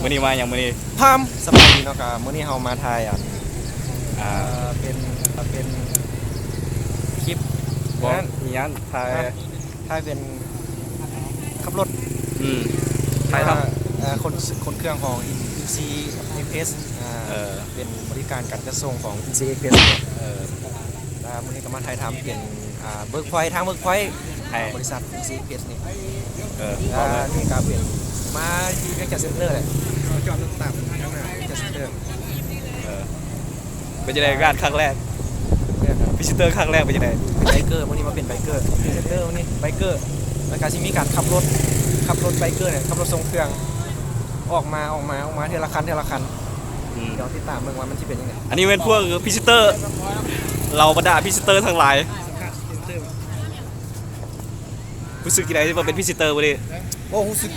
ມື້ນີ້ມາຫຍັງມື້ນີ້? ພາມ ສະບາຍດີເນາະ ກະມື້ນີ້ເຮົາມາຖ່າຍອັນ ອ່າ ເປັນ ເປັນຄລິບ ບໍ່ ນັ້ນ ອີຫຍັງ ຖ່າຍ ຖ່າຍເປັນຂັບລົດ ອືມ ຖ່າຍທຳ ເອີ ຂົນ ຂົນເຄື່ອງຂອງ ອິນຊີເອັກເພຣສ ເອີ ເປັນບໍລິການການຈັດສົ່ງຂອງ ອິນຊີເອັກເພຣສ ເອີ ແລ້ວມື້ນີ້ກະມາຖ່າຍທຳເປັນ ອ່າ ເວີກພອຍ ທາງເວີກພອຍ ໃຫ້ ອ່າ ບໍລິສັດ ອິນຊີເອັກເພຣສ ນີ້ ເອີ ແລ້ວນີ້ກະເປັນ ມາທີ່ວຽງຈັນເຊັນເຕີແຫຼະ ມາຈອດລົດຕາມທາງໜ້າວຽງຈັນເຊັນເຕີ ເອີ ເປັນຈັ່ງໃດ ອ່າ ງານຄັ້ງແລກ ພຣີເຊັນເຕີຄັ້ງແລກເປັນຈັ່ງໃດ? ເປັນໄບເກີ ມື້ນີ້ມາເປັນໄບເກີ ພຣີເຊັນເຕີມື້ນີ້ໄບເກີ ແລ້ວກະຊິມີການຂັບລົດ ຂັບລົດໄບເກີ ຂັບລົດສົ່ງເຄື່ອງ ອອກມາ ອອກມາ ອອກມາເທື່ອລະຄັນ ເທື່ອລະຄັນ ອືມ ດຽວຕິດຕາມເບິ່ງວ່າມັນຊິເປັນຈັ່ງໃດ. ອັນນີ້ແມ່ນພວກພຣີເຊັນເຕີ ເຫຼົ່າບັນດາພຣີເຊັນເຕີທັງຫຼາຍ ຮູ້ສຶກຈັ່ງໃດທີ່ມາເປັນພຣີເຊັນເຕີມື້ນີ້? ໂອ້ ຮູ້ສຶກ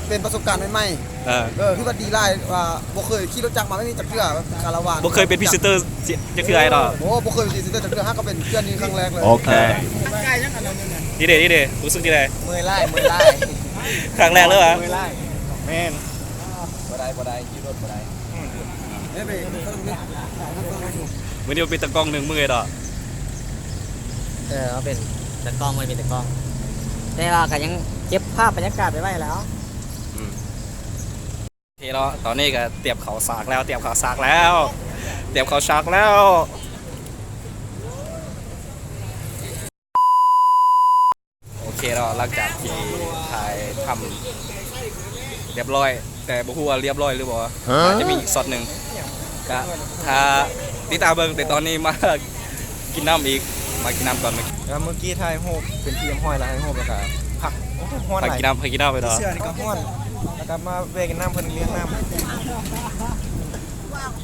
ເປັນປະສົບການໃໝ່ໆ ເອີ ເອີ ຄືວ່າດີຫຼາຍ ວ່າບໍ່ເຄີຍຂີ່ລົດຈັກມາແບບນີ້ຈັກເທື່ອ ແບບຄາລາວານ ບໍ່ເຄີຍເປັນພຣີເຊັນເຕີຈັກເທື່ອເນາະ. ໂອ້ ບໍ່ເຄີຍເປັນພຣີເຊັນເອີຈັກເທື່ອ ຫາກະເປັນເທື່ອນີ້ຄັ້ງແລກເລີຍ. ໂອເຄ ນີ້ເດ ນີ້ເດ ຮູ້ສຶກຈັ່ງໃດ? ເມື່ອຍຫຼາຍ ເມື່ອຍຫຼາຍ ຄັ້ງແລກເລີຍຫວາ? ເມື່ອຍຫຼາຍ ແມ່ນ ບໍ່ໄດ້ ບໍ່ໄດ້ ຂີ່ລົດບໍ່ໄດ້. ມື້ນີ້ມາເປັນຕາກ້ອງໜຶ່ງມື້ດອກ ເອີ ມາເປັນຕາກ້ອງ ບໍ່ໄດ້ເປັນຕາກ້ອງ ແຕ່ວ່າກະຍັງເກັບພາບບັນຍາກາດໄປໄວ້ແລ້ວ. ອືມ ໂອເຄເນາະ ຕອນນີ້ກະຕຽມເຂົ້າສາກແລ້ວ ຕຽມເຂົ້າສາກແລ້ວ ຕຽມເຂົ້າສາກແລ້ວ. ໂອເຄເນາະ ຫຼັງຈາກທີ່ຖ່າຍທຳຮຽບຮ້ອຍ ແຕ່ບໍ່ຮູ້ວ່າຮຽບຮ້ອຍຫຼືບໍ່ ອາດຈະມີອີກຊັອດໜຶ່ງ ກະຖ້າຕິດຕາມເບິ່ງ. ແຕ່ຕອນນີ້ມາກິນນ້ຳອີກ ມາກິນນ້ຳກ່ອນ. ແລ້ວມື້ກີ້ຖ່າຍຮູບເປັນທີ່ຮຽບຮ້ອຍແລ້ວ ຖ່າຍຮູບແລ້ວກະພັກ ໂອ້ ຮ້ອນຫຼາຍ ພັກກິນນ້ຳ ພັກກິນນ້ຳໄປດອກ ເສື້ອນີ້ກະຮ້ອນ ແລ້ວກະມາແວ່ກິນນ້ຳເພິ່ນລ້ຽງນ້ຳ.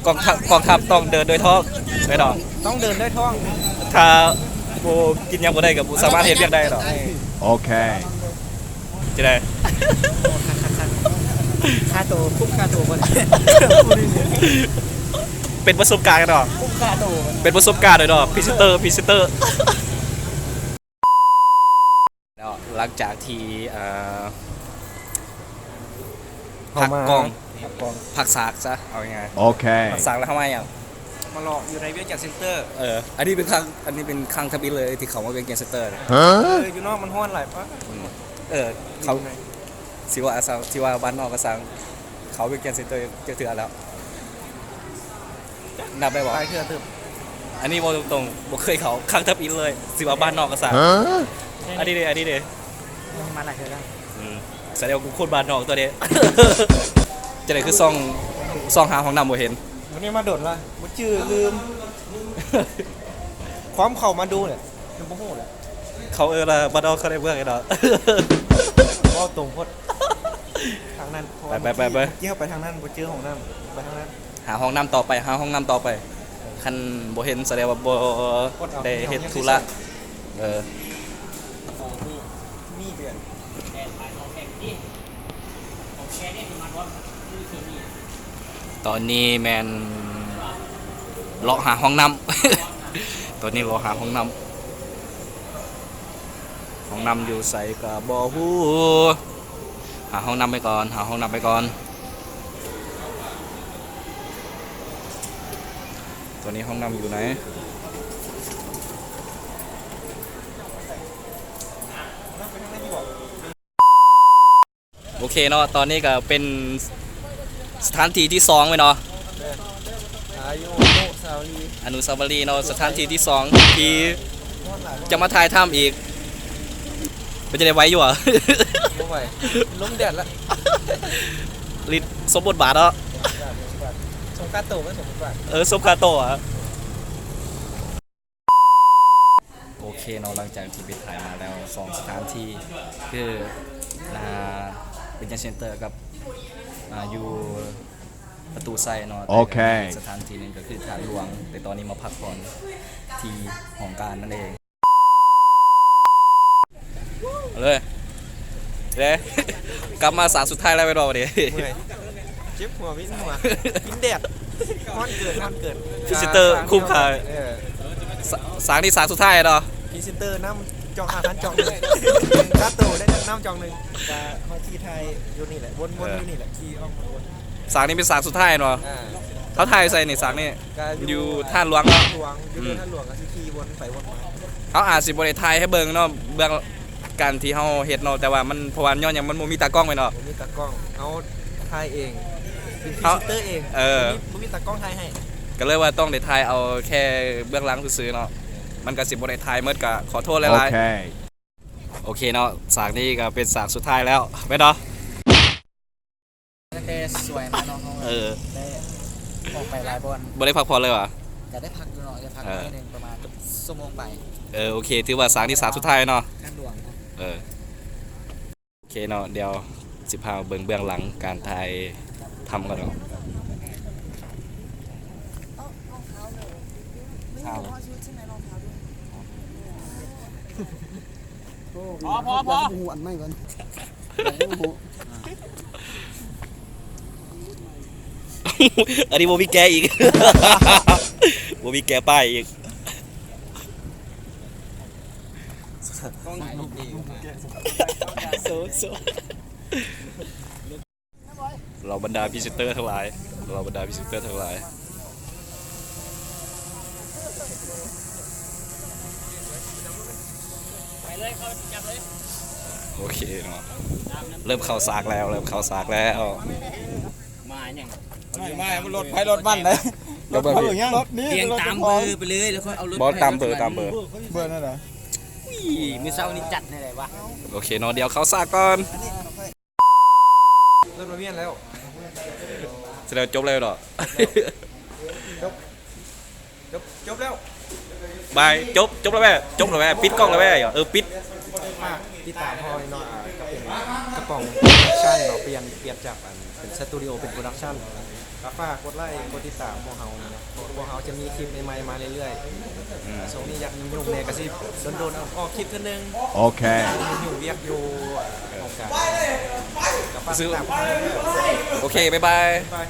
ກອງທັບ ກອງທັບຕ້ອງເດີນດ້ວຍທ້ອງ ແມ່ນບໍ່? ຕ້ອງເດີນດ້ວຍທ້ອງ ຖ້າບໍ່ກິນຫຍັງບໍ່ໄດ້ກະບໍ່ສາມາດເຮັດວຽກໄດ້ດອກ. ໂອເຄ ຈັ່ງໃດ? ຄ່າໂຕ ຄຸ້ມຄ່າໂຕບໍ່? ເປັນປະສົບການເນາະ ຄຸ້ມຄ່າໂຕ ເປັນປະສົບການເລີຍເນາະ ພຣີເຊັນເຕີ ພຣີເຊັນເຕີ. ແລ້ວຫຼັງຈາກທີ່ ເອີ ເຮົາມາພັກກ້ອງ ພັກກ້ອງ ພັກສາກຊະ ເອົາງ່າຍໆ ໂອເຄ ພັກສາກແລ້ວເຮົາມາຫຍັງ? ມາເລາະຢູ່ໃນວຽງຈັນເຊັນເຕີ. ເອີ ອັນນີ້ເປັນຄັ້ງ ອັນນີ້ເປັນຄັ້ງທຳອິດເລີຍທີ່ເຂົ້າມາວຽງຈັນເຊັນເຕີ. ເອີ ຢູ່ນອກມັນຮ້ອນຫຼາຍປະ. ອືມ ເອີ ເຂົ້າ ຊິວ່າ ຊິວ່າບ້ານນອກກະຊ່າງ ເຂົ້າວຽງຈັນເຊັນເຕີຈັກເທື່ອແລ້ວ? ນັບໄດ້ບໍ່? ຫຼາຍເທື່ອເຕີບ. ອັນນີ້ເວົ້າຕົງໆ ບໍ່ເຄີຍເຂົ້າ ຄັ້ງທຳອິດເລີຍ ຊິວ່າບ້ານນອກກະຊ່າງ. ອັນນີ້ເດ ອັນນີ້ເດ ມາຫຼາຍເທື່ອແລ້ວ. ອືມ ສະແດງວ່າກູຄົນບ້ານນອກຕົວນີ້. ຈັ່ງໃດຄືສ່ອງ ສ່ອງຫາຫ້ອງນ້ຳບໍ່ເຫັນ? ມື້ນີ້ມາດົນລະ ບໍ່ຈື່ ລືມ ຄວາມເຂົ້າມາດູແຫຼະ ຍັງບໍ່ຮູ້ແຫຼະ. ເຂົາເອີ້ນວ່າບ້ານນອກເຂົ້າໃນເມືອງເນາະ. ເວົ້າຕົງໂພດ ທາງນັ້ນ ໄປ ໄປ ໄປ ໄປ ເມື່ອກີ້ເຮົາໄປທາງນັ້ນ ບໍ່ເຈີຫ້ອງນ້ຳ ໄປທາງນັ້ນ. ຫາຫ້ອງນ້ຳຕໍ່ໄປ ຫາຫ້ອງນ້ຳຕໍ່ໄປ. ຄັນບໍ່ເຫັນສະແດງວ່າບໍ່ໄດ້ເຮັດທຸລະ. ເອີ ຕອນນີ້ແມ່ນເລາະຫາຫ້ອງນ້ຳ ຕອນນີ້ເລາະຫາຫ້ອງນ້ຳ. ຫ້ອງນ້ຳຢູ່ໃສກະບໍ່ຮູ້. ຫາຫ້ອງນ້ຳໄປກ່ອນ ຫາຫ້ອງນ້ຳໄປກ່ອນ. ຕອນນີ້ຫ້ອງນ້ຳຢູ່ໃນ? ໂອເຄເນາະ ຕອນນີ້ກະເປັນສະຖານທີ່ທີສອງແມ່ນບໍ່? ອະນຸສາວະລີ ອະນຸສາວະລີເນາະ ສະຖານທີ່ທີສອງທີ່ຈະມາຖ່າຍທຳອີກ. ເປັນຈັ່ງໃດ ໄຫວຢູ່ຫວາ? ບໍ່ໄຫວ ລົມແດດລະ ລິດສົມບົດບາດເນາະ. ສົມກາໂຕ ມັນສົມບົດບາດ ເອີ ສົມກາໂຕອະ. ໂອເຄເນາະ ຫຼັງຈາກທີ່ໄປຖ່າຍມາແລ້ວສອງສະຖານທີ່ ຄື ອ່າ ວຽງຈັນເຊັນເຕີກັບ ອ່າ ຢູ່ປະຕູໄຊເນາະ. ໂອເຄ ສະຖານທີ່ໜຶ່ງກະຄືທາດຫຼວງ ແຕ່ຕອນນີ້ມາພັກຜ່ອນທີ່ຫ້ອງການນັ້ນເອງ. ເອົາເລີຍ ເດ້ ກັບມາສາກສຸດທ້າຍແລ້ວແມ່ນບໍ່ບັດນີ້? ເມື່ອຍ ເຈັບຫົວ ວິນຫົວ ວິນແດດ ຮ້ອນເກີນ ຮ້ອນເກີນ. ພຣີເຊັນເຕີຄຸ້ມຄ່າ ເອີ ສາກ ສາກນີ້ສາກສຸດທ້າຍເນາະ ພຣີເຊັນເຕີນຳ. ຈອງ ຫ້າພັນຈອງໜຶ່ງ ຄ່າໂຕໄດ້ນຳຈອງໜຶ່ງ. ກະເຮົາຂີ່ຖ່າຍຢູ່ນີ້ແຫຼະ ວົນໆຢູ່ນີ້ແຫຼະ ຂີ່ອອກມາວົນ. ສາກນີ້ເປັນສາກສຸດທ້າຍເນາະ. ອ່າ ເຮົາຖ່າຍຢູ່ໃສນີ້ສາກນີ້? ກະຢູ່ ຢູ່ທ່າຫຼວງເນາະ. ຫຼວງ ຢູ່ ອືມ ທ່າຫຼວງ ກະຊິຂີ່ວົນໄປວົນມາ. ເຮົາອາດຊິບໍ່ໄດ້ຖ່າຍໃຫ້ເບິ່ງເນາະ ເບື້ອງ ການທີ່ເຮົາເຮັດເນາະ ແຕ່ວ່າມັນ ເພາະວ່າຍ້ອນຫຍັງ ມັນບໍ່ມີຕາກ້ອງແມ່ນບໍ່? ບໍ່ມີຕາກ້ອງ ເຮົາຖ່າຍເອງ ເປັນພຣີເຊັນເຕີເອງ. ເອີ ບໍ່ມີ ບໍ່ມີຕາກ້ອງຖ່າຍໃຫ້ ກະເລີຍວ່າຕ້ອງໄດ້ຖ່າຍເອົາແຄ່ເບື້ອງຫຼັງຊື່ໆເນາະ. ມັນກະຊິບໍ່ໄດ້ຖ່າຍໝົດ ກະຂໍໂທດຫຼາຍໆ. ໂອເຄ ໂອເຄເນາະ ສາກນີ້ກະເປັນສາກສຸດທ້າຍແລ້ວແມ່ນບໍ່? ຕັ້ງແຕ່ສວຍມາເນາະ ເຮົາ ເອີ ໄດ້ອອກໄປຫຼາຍບ່ອນ. ບໍ່ໄດ້ພັກຜ່ອນເລີຍຫວາ? ກະໄດ້ພັກຢູ່ເນາະ ໄດ້ພັກ ເອີ ໜ້ອຍໜຶ່ງ ປະມານຊົ່ວໂມງປາຍ. ເອີ ໂອເຄ ຖືວ່າສາກນີ້ສາກສຸດທ້າຍເນາະ. ທາງຫຼວງເນາະ. ເອີ ໂອເຄເນາະ ດຽວຊິພາເບິ່ງເບື້ອງຫຼັງການຖ່າຍທຳກັນເນາະ. ພໍ ພໍ ພໍ ຫູອັນໃໝ່ກ່ອນ. ອັນນີ້ບໍ່ມີແກະອີກ ບໍ່ມີແກະປ້າຍອີກ. ໂຊ ໂຊ ເຫຼົ່າບັນດາພຣີເຊັນເຕີທັງຫຼາຍ ເຫຼົ່າບັນດາພຣີເຊັນເຕີທັງຫຼາຍ. ໂອເຄເນາະ ເລີ່ມເຂົ້າສາກແລ້ວ ເລີ່ມເຂົ້າສາກແລ້ວ. ມາຫຍັງ? ມາ ມາ ມັນລົດໃຜລົດມັນເດ້. ລົດເບີ ລົດນີ້ ລຽງຕາມເບີໄປເລີຍ ແລ້ວຄ່ອຍເອົາລົດ ບໍ່ ຕາມເບີ ຕາມເບີ. ເບີນັ້ນນະ ອຸ້ຍ ມື້ເຊົ້ານີ້ຈັດແນວໃດວະ? ໂອເຄເນາະ ດຽວເຂົ້າສາກກ່ອນ. ເລີ່ມລະມຽນແລ້ວ ສະແດງວ່າຈົບແລ້ວເນາະ. ຈົບ ຈົບ ຈົບແລ້ວ ບາຍ ຈົບ ຈົບແລ້ວແມ້ ຈົບແລ້ວແມ້ ປິດກ້ອງແລ້ວແມ້. ເອີ ປິດ. ຝາກຕິດຕາມເຮົາເນາະ ກະເປັນກະປ໋ອງໂປຣດັກຊັນເນາະ ປ່ຽນ ປ່ຽນຈາກອັນເປັນສະຕູດິໂອເປັນໂປຣດັກຊັນ. ກະຝາກກົດໄລກົດຕິດຕາມພວກເຮົາເນາະ ພວກເຮົາຈະມີຄລິບໃໝ່ໆມາເລື້ອຍໆ. ອືມ ຊ່ວງນີ້ຢາກຫຍຸ້ງໆແດ່ ກະຊິດົນໆອອກຄລິບເທື່ອໜຶ່ງ. ໂອເຄ ຫຍຸ້ງວຽກຢູ່ຫ້ອງການ ກະຝາກຕິດຕາມ. ໂອເຄ ບາຍບາຍ ບາຍບາຍ.